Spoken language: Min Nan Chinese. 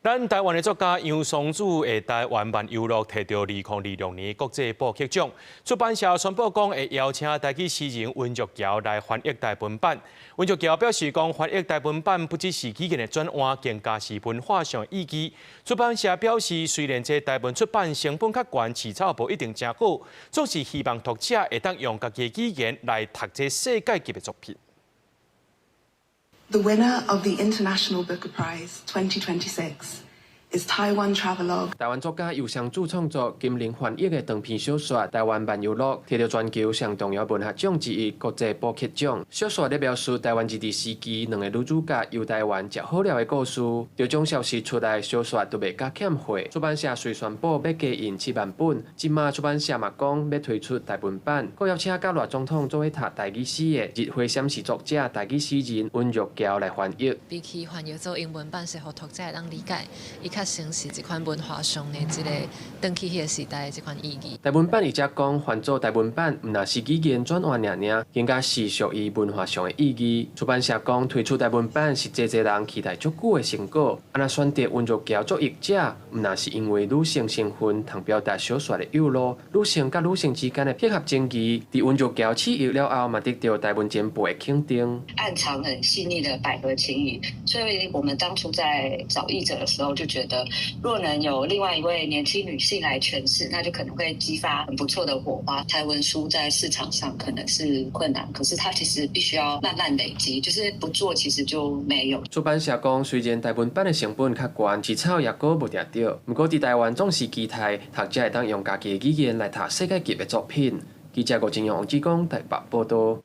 咱台灣的作家楊桑子的台灣漫遊錄提著2026年國際布克獎，出版社宣布講會邀請台語詩人溫玉喬來翻譯台文版。溫玉喬表示講，翻譯台文版不只是語言的轉換，更加是文化上的意義。出版社表示，雖然這台文出版成本較懸，市場無一定誠好，總是希望讀者會當用家己的語言來讀這世界級的作品。 The winner of the International Booker Prize 2026 is Taiwan Travelogue。台灣作家游桑子創作、金玲翻譯的長篇小說《台灣漫遊錄》，提著全球上重要文學獎之一國際布克獎。小說咧描述台灣日治時期兩个女主角遊台灣食好料的故事。得獎消息出來，小說都賣甲欠貨。出版社遂宣布欲加印7萬本。這馬出版社嘛講欲推出台文版，閣邀請佮賴總統做伙讀台語詩的《日花閃視》作者台語詩人溫玉喬來翻譯。比起翻譯做英文版是予讀者會當理解，伊較先是這款文化上的這個轉去彼个時代的這款意義。台文版譯者講，翻做台文版毋但是語言轉換爾爾，更加是屬於文化上的意義。出版社講，推出台文版是濟濟人期待足久的成果。啊若選擇溫玉喬做譯者，毋但是因為女性身份通表達小說的幼路，女性佮女性之間的配合情誼，佇溫玉喬試譯了後，嘛得著台文前輩的肯定。暗藏很細膩的百合情誼，所以我們當初在找譯者的時候就覺得，若能有另外一位年輕女性來詮釋，那就可能會激發很不錯的火花。台文書在市場上可能是困難，可是它其實必須要慢慢累積，就是不做其實就沒有。出版社講，雖然台文版的成本較懸，市場也閣無定著，毋過佇台灣總是期待讀者會當用家己的語言來讀世界級的作品。記者郭正陽、王志剛台北報道。